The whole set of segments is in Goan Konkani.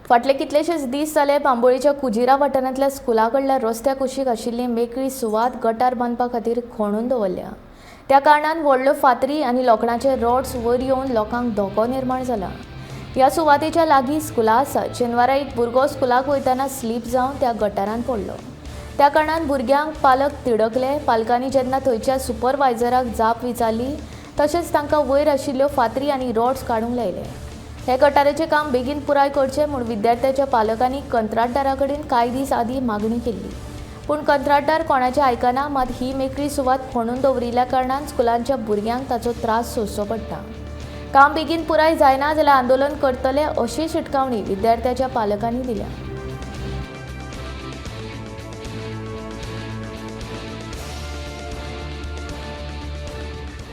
फाटले कितलेशेच दीस जाले बांबोळीच्या कुजिरा वाठारांतल्या स्कुला कडल्या रस्त्या कुशीक आशिल्ली मेकळी सुवात गटार बांदपा खातीर खणून दवरल्या. त्या कारणान व्हडल्यो फातरी आनी लोखणाचे रॉड्स वयर येवन लोकांक धोको निर्माण जाला. ह्या सुवातेच्या लागीं स्कुलां आसा. शेनवारा एक भुरगो स्कुलाक वयतना स्लीप जावन त्या गटारान पडलो. त्या कारणान भुरग्यांक पालक तिडकले. पालकांनी जेन्ना थंयच्या सुपरवायझराक जाप विचारली तशेंच तांकां वयर आशिल्ल्यो फातरी आनी रॉड्स काडूंक लायले. हे गटाराचें काम बेगीन पुराय करचें म्हूण विद्यार्थ्याच्या पालकांनी कंत्राटदारा कडेन कांय दीस आदीं मागणी केल्ली. पूण कंत्राटदार कोणाचें आयकना. मात ही मेकळी सुवात खणून दवरिल्ल्या कारणान स्कुलांच्या भुरग्यांक ताचो त्रास सोंसचो पडटा. काम बेगीन पुराय जायना जाल्यार आंदोलन करतले अशी शिटकावणी विद्यार्थ्याच्या पालकांनी दिल्या.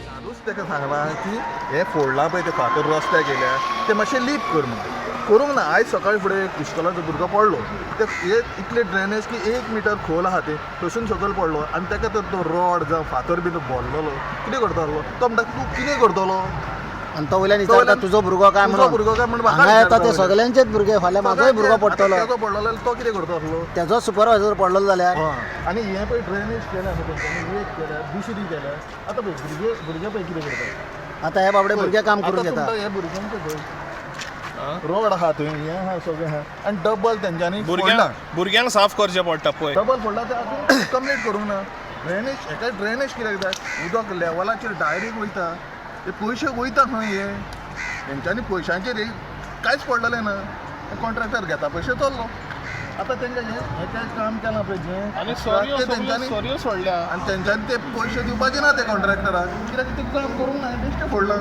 हांवेंच ताका सांगलां की हे फोडलां पळय ते फातर रस्त्याक गेल्या ते मातशें लीप कर म्हणून. करूंक ना. आयज सकाळी फुडें एक इस्कोलाचो भुरगो पडलो. ते हे इतले ड्रेनेज की 1 मिटर खोल आहा ते थंयसून सकयल पडलो आनी ताका तर तो रॉड जावं फातर बीन भरलेलो. कितें करतलो तो? म्हणटा तूं कितें करतलो? आनी तो वयल्यान विचारता तुजो भुरगो काय तुजो म्हणून. भुरगो काय म्हणून म्हाका हांगा येता ते विचारता. सगळ्यांचेच भुरगे. फाल्यां म्हाजोय भुरगो पडटलो. तेजो पडलेलो जाल्यार तो कितें करतलो आसलो? तेजो सुपरवायझर पडलेलो जाल्यार. आनी हें पळय ड्रेनेज केल्या न्हू तेंच्यांनी, एक केल्या दुसरी केल्या. आतां पळय भुरगे भुरगे पळय कितें करता. आतां हे बाबडे भुरगे काम करून आतां घेता. तुमकां हे भुरग्यांचे पळय रोड आहा थंय, हें आहा सगळें आहा आनी डबल तेंच्यांनी फोडलां. भुरग्यांक साफ करचें पडटा पळय. डबल फोडलां तें अजून कंप्लीट करूंक ना. ड्रेनेज हेका ड्रेनेज कित्याक जाय? उदक लेवलाचेर डायरेक्ट वयता. ते पयशे वयता खंय हे? तेंच्यांनी पयशांचेर हे कांयच पडलेलें ना. कॉन्ट्रॅक्टर घेता पयशे चल्लो. आतां तेंकां हें हें कांय काम केलां पळय जें आनी ते सरयो तेंच्यांनी सरयो सोडल्या. आनी तेंच्यांनी ते पयशे दिवपाचे ना ते कॉन्ट्रॅक्टराक, कित्याक ते काम करूंक ना, बेश्टें फोडलां.